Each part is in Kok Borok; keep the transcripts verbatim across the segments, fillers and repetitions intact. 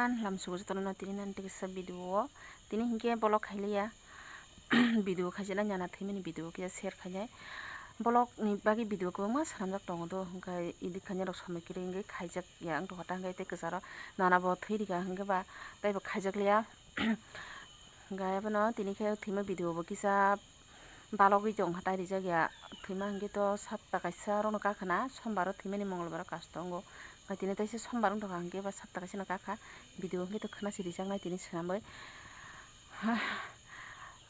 Lamsugo jotono tini nani tei kisa video o tini hinkhe vlog khailiya. Video khaijak nai nana thwimani video kisa share khainai. Vlog ni bagwi video kwbangma swnamjak tongo do, hwnkhe edit khainai rok somoi kwrwi wngwi khaijak ya wngtongkha ta, hwnkhe tei kwcharo nana bo thwi rikha hwnkhe ba teibo khaijakliya. Hwnkhe abono tini khe thwima video bo kisa balogwi tongkha tai rijak ya. Thwima hwnkhe to sapta kaisa rokno kakha na, sombar o thwimani mongolbar o kash tongo. Hwnkhe tini teisa sombar wngtongkha hwnkhe ba sapta kaisa no kakha. Video hwnkhe to khwna si rijaknai tini swnamwi.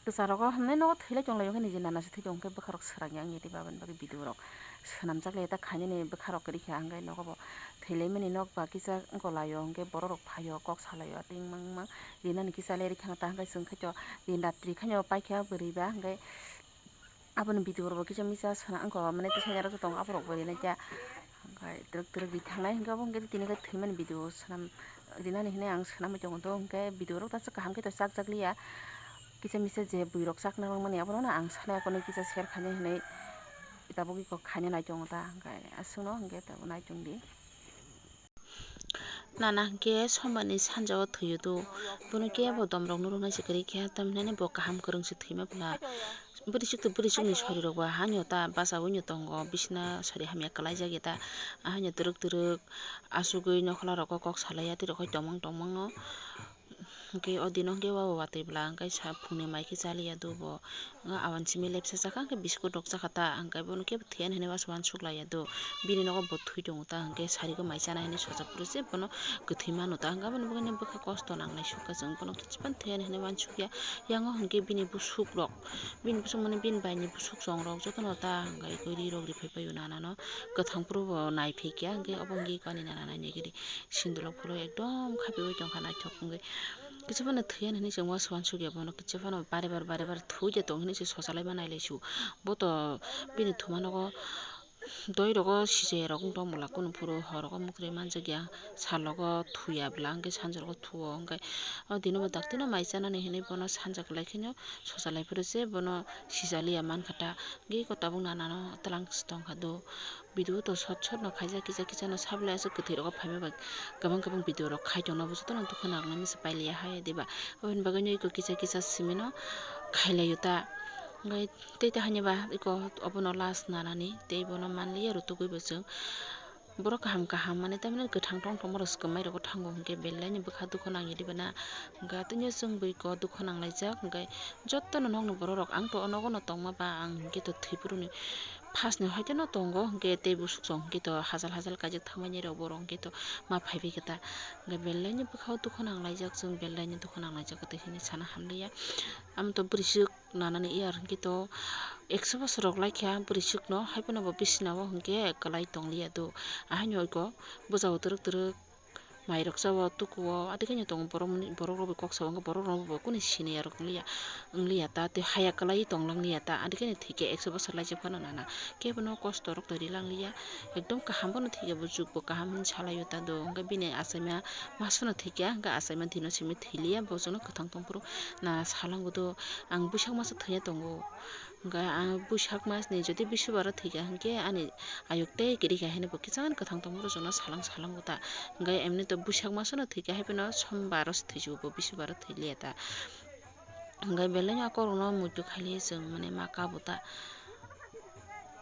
Kwcharogo hwnwi nogo thwilai tonglaio, hwnkhe niji nana se thwi tongo, hwnkhe bwkharok swrang ya wngya tei babani bagwi video rok swnamjak lai ta khainani bwkharok kwrwi kha, hwnkhe nogo bo thwilaimani nok ba kisa golaio, hwnkhe borok rok phaio kok salaio, ting mang mang rinani kisa le rikha ta, hwnkhe chwng khe to din ratri khaino paikha bwrwi ba, hwnkhe aboni video rok bo kisa misa swnam wngkha, mane tei saida rok tongo, aborok bo rinai ta, hwnkhe twrwk twrwk ri thangnai, hwnkhe obo hwnkhe tini khe thwimani video swnam rinani hinwi ang swnamwi tongo do, hwnkhe video rok ta kaham khe to chak jak liya, kisa misa je bwrwi rok chakna nangmani abono no ang sanai, akono kisa share khainai hinwi tabuk iko khaina nai tongo ta, hwnkhe aswkno hwnkhe tabuk nai tongdi. Nana hwnkhe sombarni sanjao thwio do, bono kebo domrok nurunai se kwrwi khe, tamhinani bo kaham kwrwng se thwima bwla. Bwrwi chukto bwrwi chukni sorirok bo haino ta bachaui no tongo, bisina sori hamya kwlaijak ya ta, haino twrwk twrwk achugwi nokhla rogo kok salaiya, tei rok hai tongmang tongmang o. Hwnkhe o dino hwnkhe o watwi bwla hwnkhe sa phungni mai khe chaliya do bo. Wngkha awan simi lepsa chakha, hwnkhe biskut rok chakha ta, hwnkhe bono kebo thwiya hinwi uansuk laiya do. Bini nogo bo thwi tongo ta, hwnkhe sarigo mai chana hinwi sochapro se bono kwthwi mano ta, hwnkhe aboni bagwino bwkha kosto nangnai sukha chwng bono kichibani thwiya hinwi uansukya. Yango hwnkhe bini bwsuk rok, bini bwsuk mane bini baini bwsuk chong rok jotono ta, hwnkhe eko ri rok riphai paio nanano, kwthang phuru bo naiphai kha, hwnkhe obo hwnkhe eko ani nana nainai giri. Sindulok phuru ekdom khapiui tongkha naithok wngwi. Kisa phano thwiya hinwi chwng uansuk ya bono, kisa phano bare bare bare bare thwi de tong hinwi se sochalaima nailaisu. Bo to bini thuma nogo doi rogo sijai rok wng tong bwla, kunu phuru hor rogo mwkhwrwi manjakya, sal rogo thwiya bwla, hwnkhe sanjak rogo thuo, hwnkhe o dino bo daktino mai chanani hinwi bono sanja kwlai kheno sochalai phuru se bono sijaliya mankha ta. Hwnkhe eko tabuk nanano twlang se tongkha do. Video to short short no khaijak, kisa kisa no sablai aswk kwthwi rogo phaima bai kwbang kwbang video rok khai tongno bo jotono dukha nangna misa pailiya hai diba, aboni bagwi no eko kisa kisa simi no khailaio ta. Hwnkhe tei ta haini ba eko obono last nanani tei bono manliya rwtugwi bo chwng borok kaham kaham mane tamni kwthang tong tongma rok swkang mai rogo thango hwnkhe belai ni bwkha dukha nangya diba na. Hwnkhe atwino chwng bo eko dukha nanglaijak, hwnkhe jotono nokni borok rok ang to o nogo no tongma ba ang hwnkhe to thwi phuru ni. Phasni hoite no tongo, hwnkhe tei bwswk chwng hwnkhe to hachal hachal kaijak thangmani rok borok hwnkhe to ma phaibai khe ta. Hwnkhe belai ni bwkha o dukha nanglaijak chwng, belai ni dukha nanglaijak tei hinwi sana hamliya. Amo to bwrwiswk nanani iyar hwnkhe to ekso bosor rok laikha bwrwiswk no, haiphano bo bisina o hwnkhe kwlai tongliya do. Ahaino eko bwsao twrwk twrwk. Mai rok cha o tuku o, adi khe no tongo borok mani, borok rok bai kok sa o, borok rok bo kunu siniya rok wng liya, wng liya ta, tei haya kwlai tong lang liya ta, adi khe no thik khe ekso bosor laijak phano nana, kebo no kosto rok to ri lang liya, ekdom kaham bono thik ya, bo juk bo kaham hinwi sa lai o ta do, hwnkhe bini achaima masa no thik ya, hwnkhe achaima dino simi thwi liya, bo chwng no kwthang tong phuru nana sa lango do, ang bwsak masa thwi ya tongo. Hwnkhe ang bwsak masni jodi bisubaro thwikha hwnkhe ani ayuk tei kwrwikha hinwi bo kisa kwthang tongmani rwchapna salang salango ta. Hwnkhe emni to bwsak masano thwikha haiphano sombaro se thwijago bo, bisubaro thwiliya ta. Hwnkhe belai no akorokno muitu khailiya chwng mane ma kabo ta.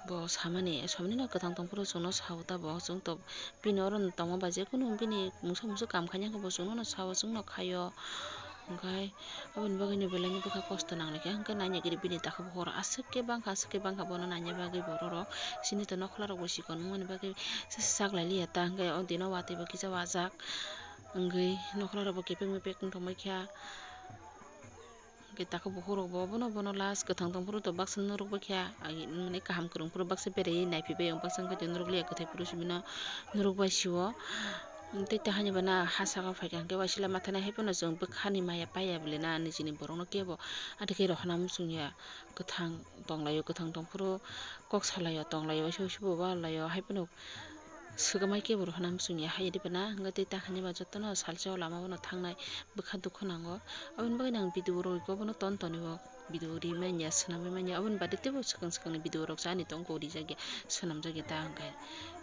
Bo samani somni no kwthang tongphuru chwngno sao ta bo, chwng to bini oro tongma bai je kunu bini mungsa mungsa kam khaina hwnkhe bo chwngno no sao, chwngno khaio. Hwnkhe aboni bagwino belai no bwkha kosto nanglaikha, hwnkhe naina giri bini takhuk bukhuk rok aswk khe bangkha, aswk khe bangkha bono naina bagwi borok rok. Chini to nokhla rok bo chikon wngmani bagwi chaklai liya ta, hwnkhe o dino watwi bo kisa wajak wngwi nokhla rok bo kepek mepek wng tongbaikha. Hwnkhe takhuk bukhuk rok bo bono, bono last kwthang tongphuru to baksa norok baikha, ai, mane kaham kwrwngphuru baksa beraiwi naiphibai, baksa wngkha norok liya kwthaiphuru simi no norok bai sio. Tei tahani bana ha saka phaikha hwnkhe waisila mathanai haiphano chwng bwkhani maya paiya bwlena nijini borokno kebo atekhe rohorna muchungya. Kwthang tonglaio, kwthang tongphuru kok salaio, tonglaio, waisa waisa bo walaio, haiphano swkang bai kebo rohorna muchungya hai diba na, hwnkhe tei tahani ba jotono salsa o lama bono thangnai bwkha dukha nango. Aboni bagwi ang video rwui bono ton toni bo. video ri manya, swnamwi manya, aboni baade teibo swkang swkangni video rok se ani tongo rijak ya, swnamjak ya ta hwnkhe.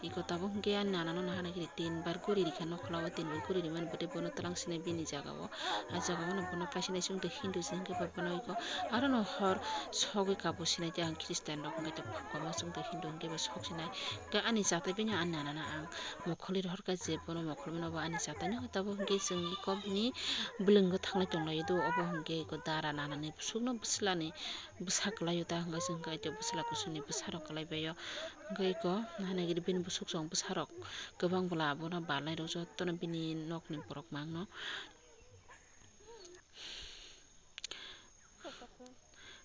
Iko tabuk hwnkhe ani nana no naharnai khe tin bar guri rikha nokhla o, tin bar guri rimani bwtwi bono twlang sinai bini jaga o. Ah jaga o no bono pasinai chwng twi Hindu se hwnkhe ba bono iko aro no hor sogwi kabo sinai tei ang Christian rok hwnkhe tei kokma chwng twi Hindu hwnkhe ba sok sinai. Tei ani chatai bini ani nana no ang mokholi rohor kha je bono mokhol mano bo ani chatai no tabuk hwnkhe chwng iko bini bwlwng o thanglai tonglaio do, obo hwnkhe iko dara nanani bwswkno bwslani bwsa kwlaio ta hwnkhe chwng khe bwsla kusuni bwsarok kwlaibaio. Hwnkhe iko naharnai giri bini bwswk chwng bwsarok kwbang bwla abono barlairok jotono bini nokni borok mangno.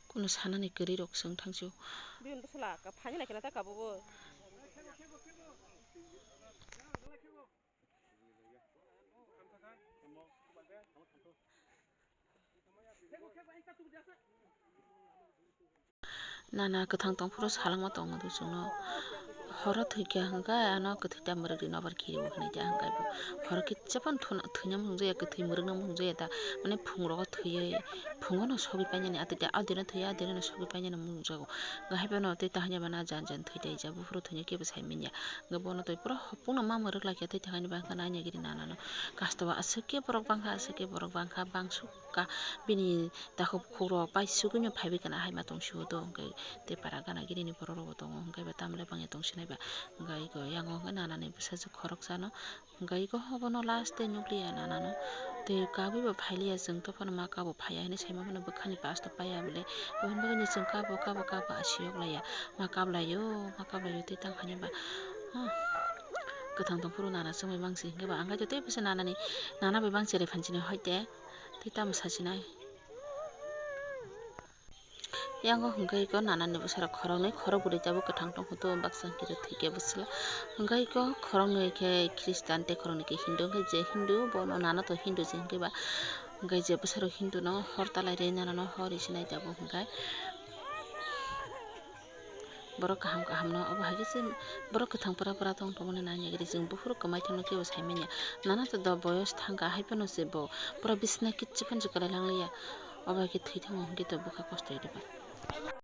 Kuno sanani kwrwirok chwng thangsu. Bini bwsla ka phaina naikhe na ta kabo bo. Nana kwthang tongphuru salangma tongo do chwngno. Horo thwikha hwnkhe ano kwthwi ta mwrwk rino abar khiriwi hwnwi ta hwnkhe bo horo kisa phano thuna-, thwina mung jaya, kwthwi mwrwkna mung jaya ta, mane phungrogo thwiwi phungono sogwi painani, atwi ta adino thwiya, adino sogwi painani mung jago. Haiphano tei tahini bana jan jan thwi ta ija, buphuru thwina kebo sai manya. Hwnkhe bono tei pura hopungno ma mwrwk laikha tei tahini bangkha naina giri nanano. Kastoma aswk khe borok bangkha, aswk khe borok bangkha, bangsuk ka bini takhuk khukrok pai sugwino phaiwi kana hai ma tong sio do hwnkhe tei para gana gini ni borok rok bo tongo hwnkhe ba tamle bangya tong sinai ba hwnkhe iko yango hwnkhe nanani bwsajwk khoroksa no hwnkhe iko obono last tei nukliya nanano tei kabwi bo phailiya chwng tophano ma kabo phaiya hinwi saima mano bwkhani pasto paiya bwle obo hwnba chwng kabo kabo kabo asiyok laiya ma kablai o ma kablai o tei tang hani ba kwthang tongphuru nana chwngwi mangsi hwnkhe ba ang khe tei bwsa nanani nana bai mangsi ri phan chini hoite. Tei tamo sachinai. Yango hwnkhe iko nanani bwsarok khoroknwi, khorok bwrwi tabuk kwthang tongkhu, to baksa hwnkhe thwikhe bwsla. Hwnkhe iko khoroknwi khe Christian tei khoroknwi khe Hindu, hwnkhe je Hindu bono nana to Hindu se hwnkhe ba. Hwnkhe je bwsarok Hindu no hor talai rwi nana no hor rwi sinai tabuk hwnkhe. Borok kaham kaham no obo hai khe se borok kwthang pura pura tong tongmani nai nai gari chwng buphuru kwmai thangno kebo sai manya. Nana to do boyos thangkha hai phano se bo pura bisina kichi phano se kwlai lang liya. Obo hai khe thwi thango hwnkhe to bwkha kosto ri ba.